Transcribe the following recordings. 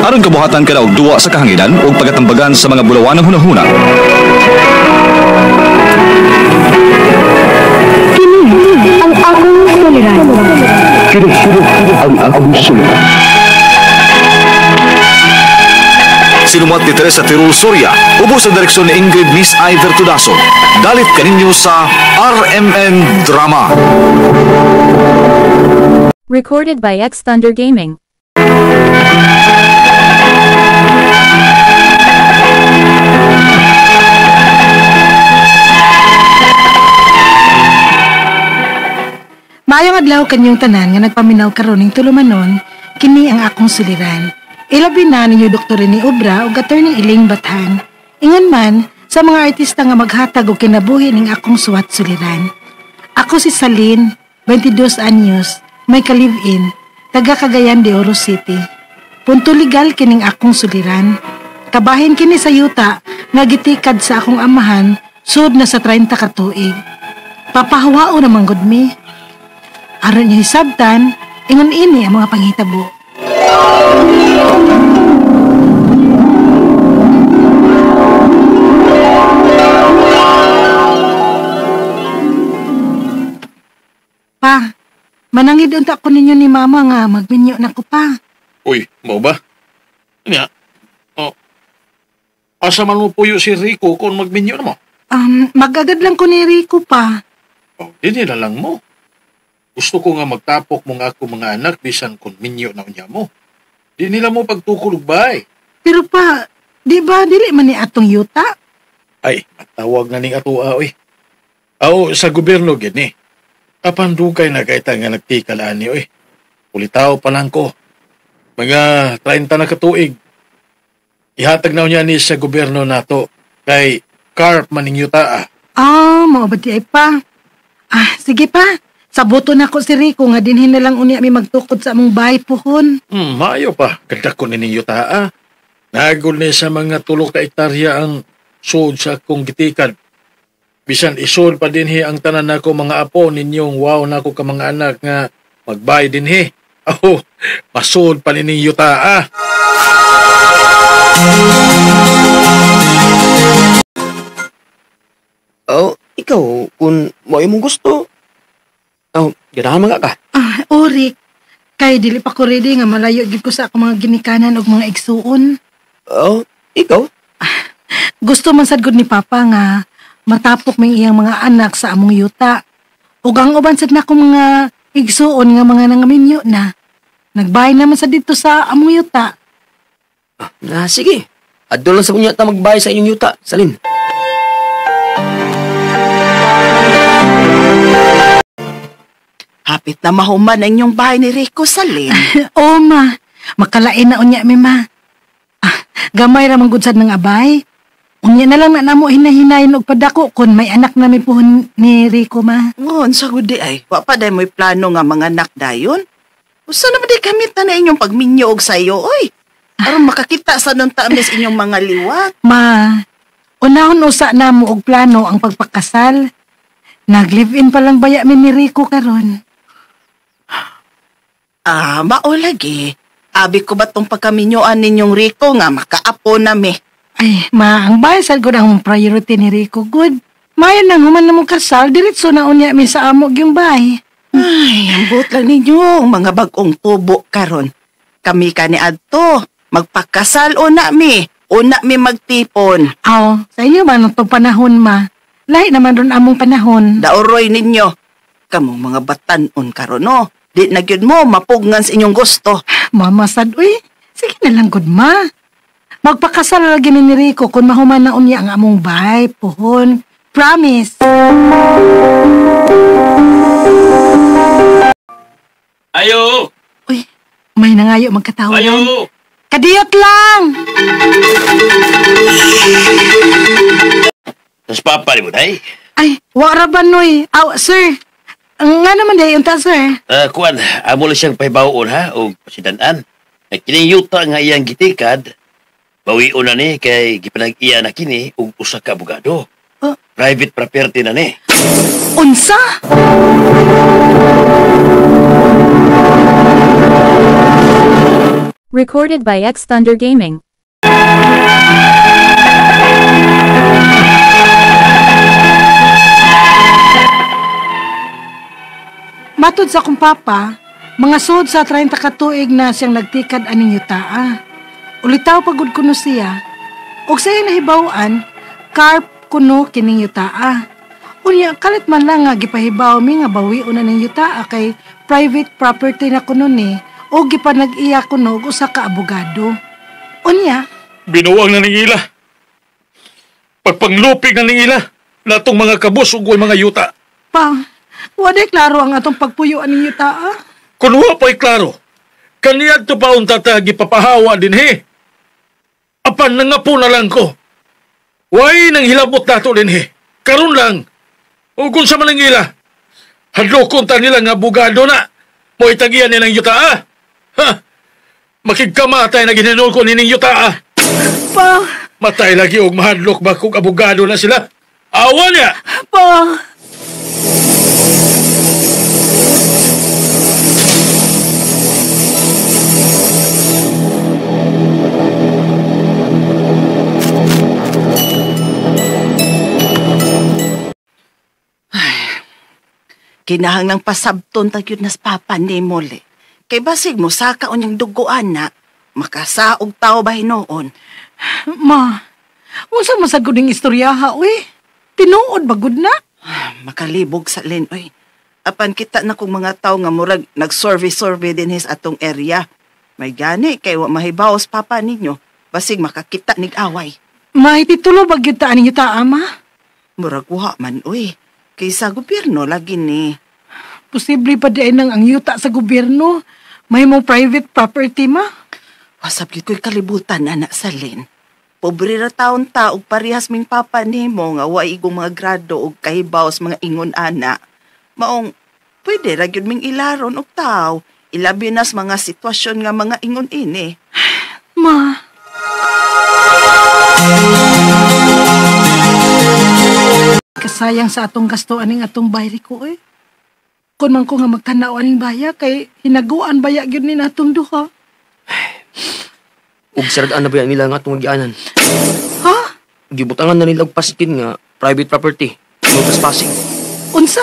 Aron kabuhatan ka na og duwa sa kahanginan ug pagatambagan sa mga bulawanang hunahuna. Kini ang akong suliran. Kini ang akong suliran. Sinumuat ni Teresa Tirul Soria, ubos sa direksyon ni Ingrid Miss Iver Tudaso. Dalit kaninyo sa RMN Drama. Recorded by X Thunder Gaming. Maayong adlaw kanyong tanan nga nagpaminaw karon ning tulumanon, kini ang akong suliran. Ilabi na ninyo Dr. Rene Obra ug Attorney Elaine Bathan. Ingon man sa mga artista nga maghatag og kinabuhi ning akong suwat suliran. Ako si Salin, 22 anyos, may ka-live-in, taga Cagayan de Oro City. Punto legal kining akong suliran. Kabahin kini sa yuta nga gitikad sa akong amahan sud na sa 30 ka tuig. Papahawao naman gud mi. Aron niya hisabtan, ingon ini ang mga panghitabo. Pa, manangid unta ko ninyo ni mama nga magminyo na ko pa. Uy, mau ba? Nya, oh, asa man mo puyo si Rico kung magminyo na mo? Magagad lang ko ni Rico pa. Oh, di nila lang mo. Gusto ko nga magtapok mong ako mga anak bisan kung minyo na unya mo. Di nila mo pagtukol og bay. Pero pa, di ba dili man ni atong yuta? Ay, matawag na ning atoa oy. Aw, sa gobyerno gid ni. Apan dugay na kay ta nga nagtikal ani oy. Ulitaw pa lang ko. Mga 30 na katuig. Ihatag na unya ni sa gobyerno nato kay carp maning yuta ah. Ah, mao ba di ay pa? Ah, sige pa. Saboto na ko si Rico nga dinhin na lang unya mi magtukod sa among bahay puhon. Maayo pa. Ganda ko ni yuta ah. Nagol ni sa mga 3 ka hektarya ang suod sa akong gitikad. Bisan isod pa dinhi ang tanan nako mga apo ninyong wow nako ka mga anak nga magbay dinhi. Oh, masud pa nining yuta ah. Oh, ikaw kung mo imong gusto. Oh, ganahan man ka. Ah, Orik. Kay dili pa ko ready nga malayo gid ko sa akong mga ginikanan ug mga igsuon. Oh, ikaw? Gusto man sad gud ni Papa nga matapok may iyang mga anak sa among yuta. Ug ang uban sad nako mga igsuon nga mga nangaminyo na. Nagbahay naman sa dito sa among yuta. Ah, sige. Adto lang sa unya ta magbahay sa inyong yuta, Salin. Hapit na mahuman ang inyong bahay ni Rico, Salin. Oo, ma. Makalain na unya mi, ma. Ah, gamay ra man gud sad ng abay. Unya na lang na namo hinahinayon og padako kun may anak na mi puhon ni Rico, ma. Ngon, sa gudi ay. Wa pa day mo'y plano nga mga anak dayon. Usa naman di kami ta na inyong pagminyo og sayo, oy. Aron makakita sa nung tamis inyong mga liwat. Ma, unahon usa na mo og plano ang pagpakasal. Nag-live-in pa lang baya mi ni Rico karon. Ah, mao lagi. Abi ko ba tong pagkaminyoan ninyong Rico nga makaapo na mi? Ay, ma, ang bahay sad gud ang priority ni Rico. Good. Mayo nang human na mo kasal, diretso na unya mi sa amo gyung bahay. Ay, ambot lang ninyo mga bag-ong tubo karon. Kami ka ni adto, magpakasal una mi. Una mi magtipon. Aw, sa inyo man itong panahon, ma. Lahi naman ron among panahon. Dauroy ninyo. Kamong mga batanon karon, no? Di na gyud mo mapugnan sa inyong gusto. Mama sad, uy. Sige na lang gud, ma. Magpakasal lagi ni Rico kung mahuman na unya ang among bahay, puhon. Promise. Ayo! Uy, may nangayo magkatawanan. Ayo! Kadiyot lang! Tas papa ni mo, day? Ay, wara ba, noy? Aw, sir. Nga naman day, unta, sir. Kuan, amo lang siyang pahibaon, ha? O pasidanan. Kining yuta nga iyang gitikad, bawion na ni kay gipanag-iya na kini og usa ka abogado. Private property na ni. Unsa? Recorded by X Thunder Gaming. Matud sa akong papa, mga sud sa 30 ka tuig na siyang nagtikad aning yutaa. Ulitaw pagud kuno siya. Og sa iyang nahibaw-an, carp kuno kining yutaa. Unya, kalit man lang nga gipahibaw mi nga bawion na ning yutaa kay private property na kuno ni o gipanag-iya kuno og usa ka abogado. Unya, binuwang na ning ila. Pagpanglupig na ning ila, natong mga kabus ug mga yuta. Pa, wala klaro ang atong pagpuyo aning yutaa. Kun wa pa'y klaro, kaniadto pa unta ta gipapahawa dinhi. Apan nangapo na lang ko. Way nang hilabot nato dinhi. Karon lang. O kung sa man ang ila, hadlokon ta nila nga abogado na. Moitagian nilang yutaa. Ha? Makigkamatay na gininol ko nining yutaa. Pa! Matay lagi og mahadlok ba kung abogado na sila? Awa niya! Pa! Kinahanglang pasabton ta gyud nas papa nimo le. Kay basig mo saka unyang duguan na makasaog tao ba hinuon. Ma, unsa man sad gud ning istoryaha uy? Tinuod ba gud na? Makalibog sa len uy. Apan kita na kong mga tao nga murag nag-survey-survey din his atong area. May gani kay wa mahibaw sa papa ninyo. Basig makakita nig away. May titulo ba gyud ta aning yutaa ma? Murag wa man uy. Kaysa gobyerno lagi ni. Posible pa di nang ang yuta sa gobyerno. May mong private property ma? Wasap gyud ko'y kalibutan anak Salin. Pobre ra taon ta og parehas ming papa nimo nga wa igong mga grado og kahibaw sa mga ingon ana. Maong pwede ra gyud ming ilaron og taw. Ilabi na sa mga sitwasyon nga mga ingon ini. Ma. Kasayang sa atong gasto aning atong bayri ko eh. Kun man ko nga magtanaw aning baya kay hinaguan baya gyud ni natong duha. Ug sarad-an na ba nila nga atong agianan? Ha? Gibutangan na nila og paskin nga private property, no trespassing. Unsa?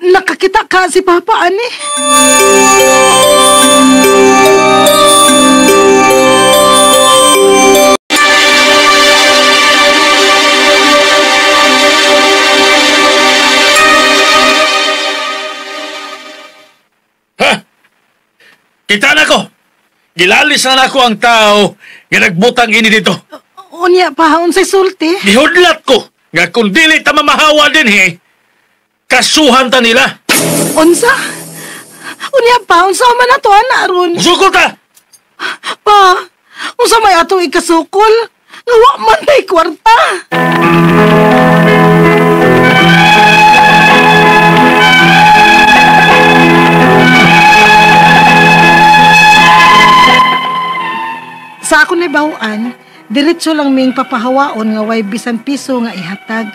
Nakakita ka si Papa ani? Ha? Kita na ko. Gilalis na nako ang tao nga nagbutang ini dito. Unya pa, unsay sulti? Gihudlat ko nga kung dili ta mamahawa dinhi, kasuhan ta nila. Unsa? Unya pa, unsa man ato ana ron? Musukol ta! Pa, unsa may atong ikasukol? Nga wa man tay kwarta. Sa ako na bawaan, diretso lang ming papahawaon nga way bisan piso nga ihatag.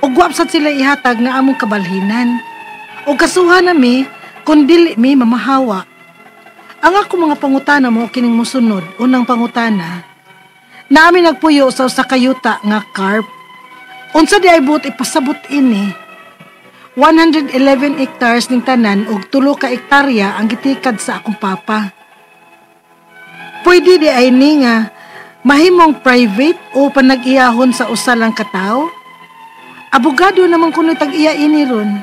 Ug wa sad sila ihatag nga among kabalhinan. Ug kasuhan na mi kun dili mi mamahawa. Ang ako mga pangutana mo kining mosunod, unang pangutana. Naami nagpuyo sa usa ka yuta nga carp. Unsa di ay buot ipasabot ini? 111 hectares ning tanan ug 3 ka hektarya ang gitikad sa akong papa. Pwede di ay ni nga mahimong private o panag-iyahon sa usa lang ka tawo? Abogado naman kuno tag-iya ini ron.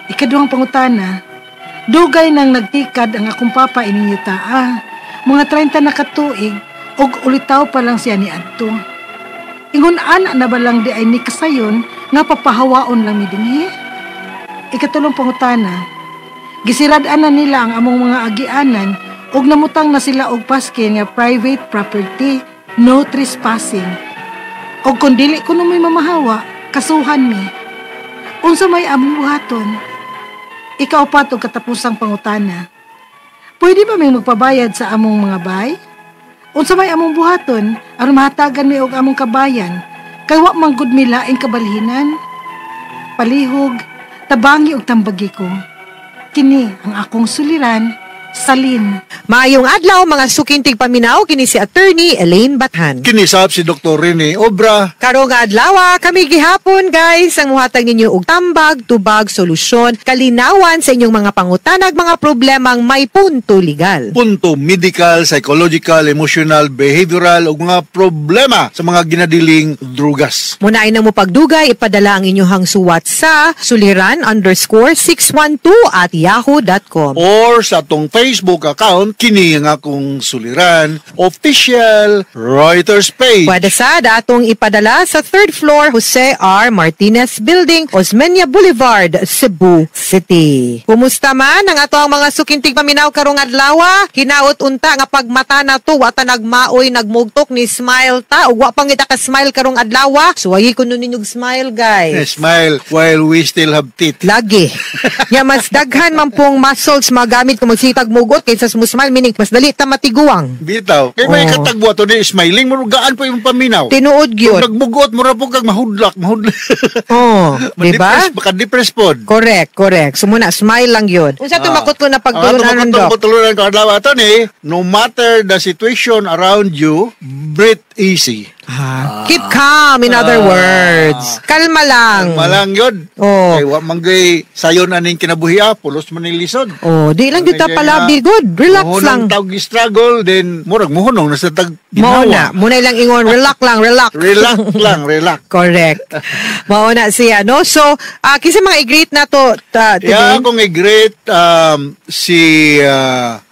Ikaduhang pangutana, dugay nang nagtikad ang akong papa ining yutaa. Mga 30 na katuig og ulitaw pa lang siya ni adto. Ingon ana na ba lang di ay ni kasayon nga papahawaon lang mi dinhi? Ikatulong pangutana, gisirad-an na nila ang among mga agianan og namutang na sila og paskin nga private property, no trespassing. Og kung dili kuno may mamahawa, kasuhan mi. Unsa may among buhaton? Ikaupat og katapusang pangutana. Pwede ba may magpabayad sa among mga bay? Unsa may among buhaton aron mahatagan mi og among kabayan kay wa man gud mi laing kabalhinan? Palihog, tabangi og tambagi ko. Kini ang akong suliran. Salin. Maayong adlaw, mga suking tigpaminaw, kini si Attorney Elaine Bathan. Kinisab si Dr. Rene Obra. Karong adlaw, kami gihapon, guys, ang muhatag ninyo og tambag, tubag, solusyon, kalinawan sa inyong mga pangutanag, mga problemang may punto legal. Punto medical, psychological, emotional, behavioral ug mga problema sa mga ginadiling drugas. Muna ay nang mupagdugay, ipadala ang inyong suwat sa suliran_612@yahoo.com. Or sa atong Facebook account, kini ang akong suliran, official Reuters page. Pwede sa atong ipadala sa third floor, Jose R. Martinez Building, Osmeña Boulevard, Cebu City. Kumusta man ang ato ang mga suking tigpaminaw karong adlaw? Hinaot unta nga pagmata na to, wa ta nagmaoy, nagmugtok ni smile ta ug wa pang kita ka smile karong adlaw. Suwayi kuno ninyog smile, guys. Smile while we still have teeth. Lagi. Ya mas daghan man pong muscles magamit kung magsitag mugot kaysa mo smile, meaning mas dali ta matiguang. Bitaw. Kay may katagwa to ni smiling mo gaan po imong paminaw. Tinuod gyud. Kung nagmugot mo ra po kag mahudlak, mahudlak. Oh, di ba? Baka depress pod. Correct, correct. So muna, smile lang yun. Unsa to makutlo na pagtulunan, Dok? Dok? Pagtulunan ko adlaw ato ni, no matter the situation around you, breathe easy. Keep calm, in other words. Kalma lang. Kalma lang yun. Oh. Kay wa man gay sayon aning kinabuhi, pulos man ni lisod. Oh, di lang gyud ta palabi good. Relax lang. Muhunong tawg struggle, then murag muhunong na sa tag Mao ginawa. na, muna lang ingon, relax lang, relax. Relax lang, relax. Correct. Mao na siya, no? So, kinsa mga i-greet na to ta, today? Yeah, akong i-greet si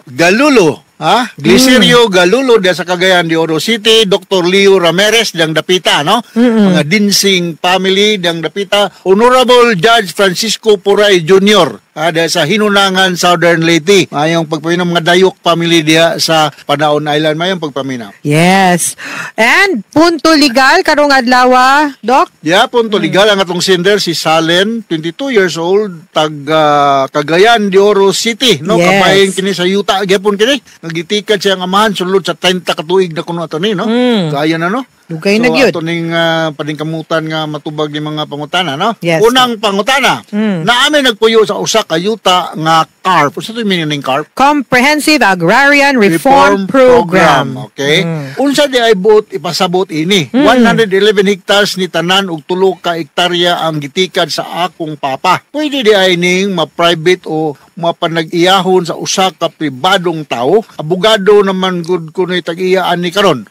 Galulo. Ha? Glicerio Galulo diya sa Cagayan de Oro City, Dr. Leo Ramirez diyang Dapita, no? Mga Dinsing family diyang Dapita, Honorable Judge Francisco Puray Jr. diya sa Hinunangan, Southern Leyte. Mayong pagpaminaw mga Dayok family diya sa Panaon Island, mayong pagpaminaw. Yes. And punto legal karong adlaw, Doc? Yeah, punto legal ang atong sender si Salen, 22 years old, tag Cagayan de Oro City, no? Yes. Kabahin kini sa yuta gyapon kini. Nagitikad siya ang amahan sulod sa 30 ka tuig na kuno ato ni, no? Kaya na, no? Dugay so, na gyud. Ato ning paningkamutan nga matubag ni mga pangutana, no? Yes. Unang pangutana. Naami nagpuyo sa usa ka yuta nga CARP. Unsa to meaning ning CARP? Comprehensive Agrarian Reform, Program. Okay? Unsa di ay buot ipasabot ini? 111 hectares ni tanan og tulo ka hektarya ang gitikad sa akong papa. Pwede di ay ning ma-private o mapanag-iyahon sa usa ka pribadong tawo. Abogado naman gud kunoy tag-iyaan ni karon.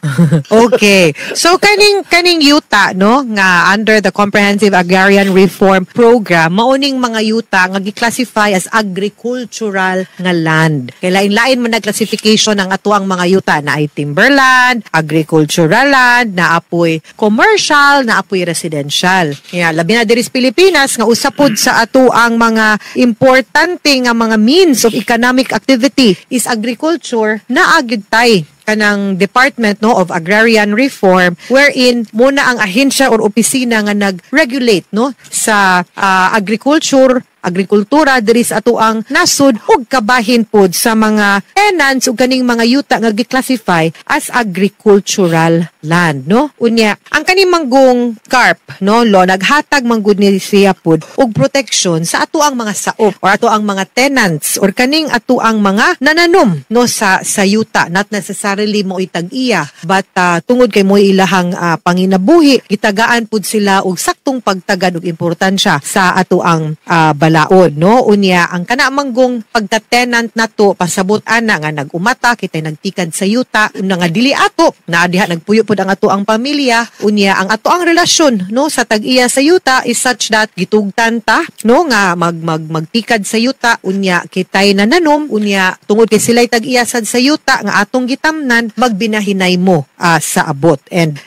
Okay. So kaning yuta, no, nga under the Comprehensive Agrarian Reform Program, mauning mga yuta nga gi-classify as agricultural nga land. Kay lain-lain man nag-classification ang atuang mga yuta na ay timberland, agricultural land, na apoy commercial, na apoy residential. Kaya labi na diri sa Pilipinas nga usa pod sa atuang mga importante nga mga means of economic activity is agriculture, na gyud tay kanang Department, no, of Agrarian Reform, wherein muna ang ahensya or opisina nga nag-regulate, no, sa agriculture, agrikultura diri sa atoang nasod ug kabahin pod sa mga tenants ug kaning mga yuta nga gi-classify as agricultural land, no? Unya ang kaning manggong CARP, no, law naghatag manggod ni siya pod og protection sa atoang mga saop or atoang mga tenants or kaning atoang mga nananom, no, sa yuta, not necessarily mo tag-iya, but tungod kay mo ilahang panginabuhi, gitagaan pud sila og saktong pagtagad og importansya sa atoang balaod, no? Unya ang kana manggong pagka-tenant nato, pasabot ana nga nag-umata kitay nagtikad sa yuta una nga dili ato na diha nagpuyo pud ang ato ang pamilya. Unya ang ato ang relasyon, no, sa tag-iya sa yuta is such that gitugtan ta, no, nga mag mag magtikad sa yuta, unya kitay nananom, unya tungod kay sila'y tag-iya sad sa yuta nga atong gitamnan, magbinahinay mo sa abot. And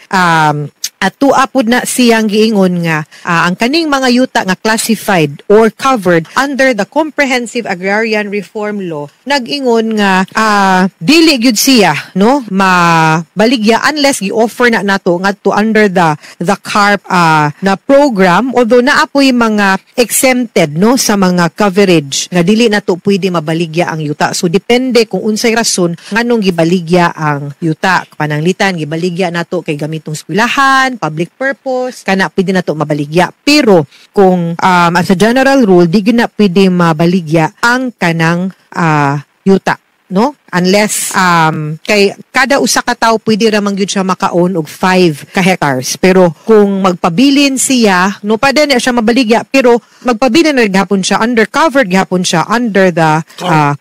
atua pud na siyang giingon nga ang kaning mga yuta nga classified or covered under the Comprehensive Agrarian Reform Law, nag-ingon nga dili gyud siya, no, mabaligya unless gi-offer na nato ngadto under the CARP na program, although naa poy mga exempted, no, sa mga coverage nga dili nato pwede mabaligya ang yuta. So depende kung unsay rason nganong gibaligya ang yuta. Pananglitan gibaligya nato kay gamitong eskwelahan, public purpose, kana pwede na to mabaligya. Pero kung as a general rule, di gyud na pwede mabaligya ang kanang yuta. no, unless kay kada usa ka tawo pwede ra man gyud siya maka-own og 5 ka hectares, pero kung magpabilin siya, no, pwede na siya mabaligya, pero magpabilin na gihapon siya under, covered gihapon siya under the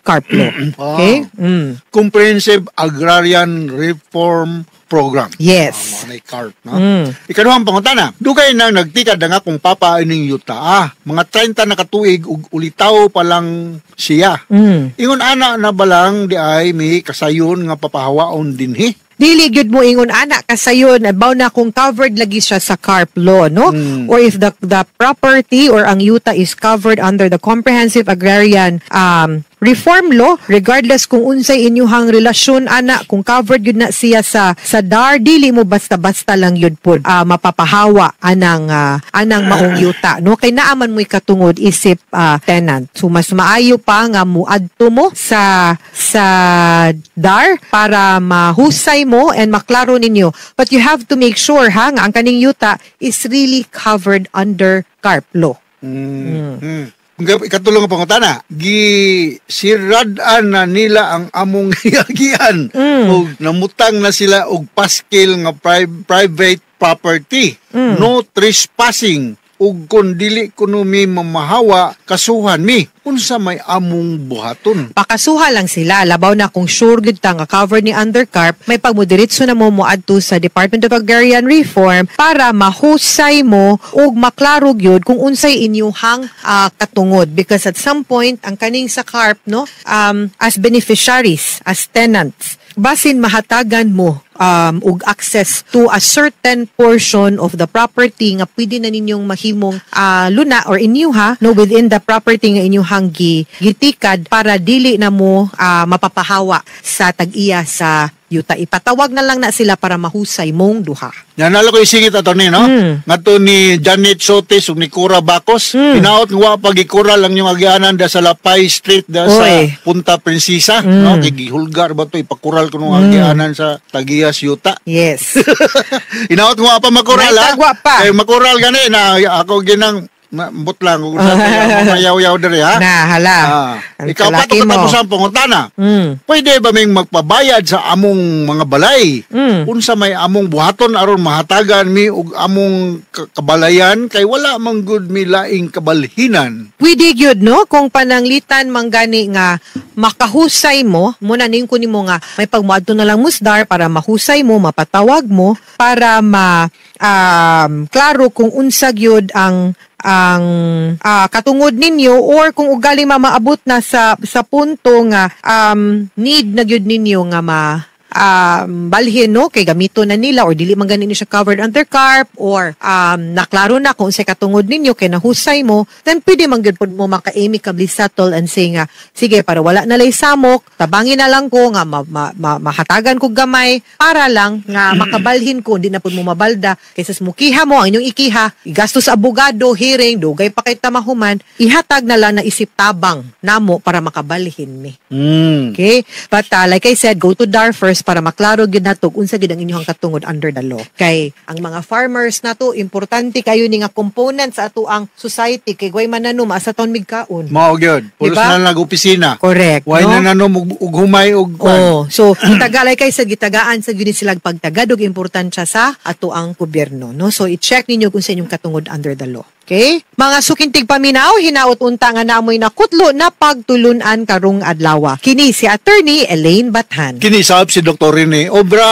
CARP law, okay. Comprehensive Agrarian Reform Program. Yes. Ah, mao CARP, no? Ikaduhang pangutana, dugay na nagtikad ang akong papa ining yuta. Ah, mga 30 na katuig ug ulitaw pa lang siya. Ingon ana na balang di ay may kasayon nga papahawaon dinhi? Dili gyud mo ingon ana kasayon, abaw na kung covered lagi siya sa CARP law, no, or if the property or ang yuta is covered under the Comprehensive Agrarian Reform Law, regardless kung unsay inyuhang relasyon ana, kung covered gyud na siya sa DAR, dili mo basta-basta lang yun pod mapapahawa anang maong yuta, no, kay naa man mo'y katungod isip tenant. So mas maayo pa nga muadto mo sa DAR para mahusay mo and maklaro ninyo, but you have to make sure ha nga ang kaning yuta is really covered under CARP law. Ikatulong nga pangutana, gi-sirad-an na nila ang among giagian ug namutang na sila og paskil nga private property. No trespassing, ug kung dili kuno mi mamahawa, kasuhan mi. Unsa may among buhaton? Pakasuha lang sila, labaw na kung sure gud ta nga covered ni under CARP, may pagmodiretso na mo moadto sa Department of Agrarian Reform para mahusay mo ug maklaro gyud kung unsay inyuhang katungod, because at some point ang kaning sa CARP, no, as beneficiaries, as tenants, basin mahatagan mo og access to a certain portion of the property nga pwede na ninyong mahimong luna or inyuha, no, within the property nga inyuhang gitikad para dili na mo mapapahawa sa tag-iya sa yuta. Ipatawag na lang na sila para mahusay mong duha. Yan nalo ko isingit, attorney, no? Ngadto ni Janet Sotis ug ni Cora Bacos. Hinaot nga wa pa gikural ang inyong agianan da sa Lapay Street da sa Oy. Punta Princesa, no? Kay gihulgar ba to ipakural kuno ang agianan sa Tagiyas yuta. Yes. Hinaot nga wa pa makural ha. May tagwa pa. Kay makural gani na ako ginang mbot lang kung sa mayaw-yaw diri ha. Na hala. Ah, Ang ikaw pa kalaki to mo. katapos ang pangutana. Pwede ba ming magpabayad sa among mga balay? Unsa may among buhaton aron mahatagan mi og among kabalayan kay wala man gud mi laing kabalhinan? Pwede gyud, no, kung pananglitan man gani nga makahusay mo, muna ning kunin mo nga may pagmuadto na lang musdar para mahusay mo, mapatawag mo para ma klaro kung unsa gyud ang katungod ninyo, or kung ugali maabot na sa punto nga need na gyud ninyo nga ma balhin, no, kay gamito na nila or dili man gani ni siya covered under CARP or naklaro na kung unsay katungod ninyo kay nahusay mo, then pwede man gyud pud mo maka-amicably settle and say nga, sige, para wala na lay samok, tabangin na lang ko nga mahatagan ko gamay para lang nga makabalhin ko, di na pud mo mabalda kaysa mukiha mo ang inyong ikiha, igastos sa abogado, hearing, dugay pa kay tamahuman, ihatag na lang na isip tabang namo para makabalhin mi. Okay? But like I said, go to DAR first para maklaro gyud nato unsa gyud ang inyong katungod under the law. Kay ang mga farmers nato, importante kayo ni nga component sa ato ang society kay way manano maasa taon migkaon. Mao gyud. Pulos Diba? na nag-opisina. Correct. Way no? na nanom og humay og kwan. Oh, so gitaga, like I said, gitagaan sa gyud ni sila pagtagad og importansya sa ato ang gobyerno, no? So i-check ninyo kung sa inyong katungod under the law. Okay? Mga suking tigpaminaw, hinaot unta nga namoy nakutlo na pagtulunan karong adlaw. Kini si Attorney Elaine Bathan. Kini sab si Dr. Rene Obra.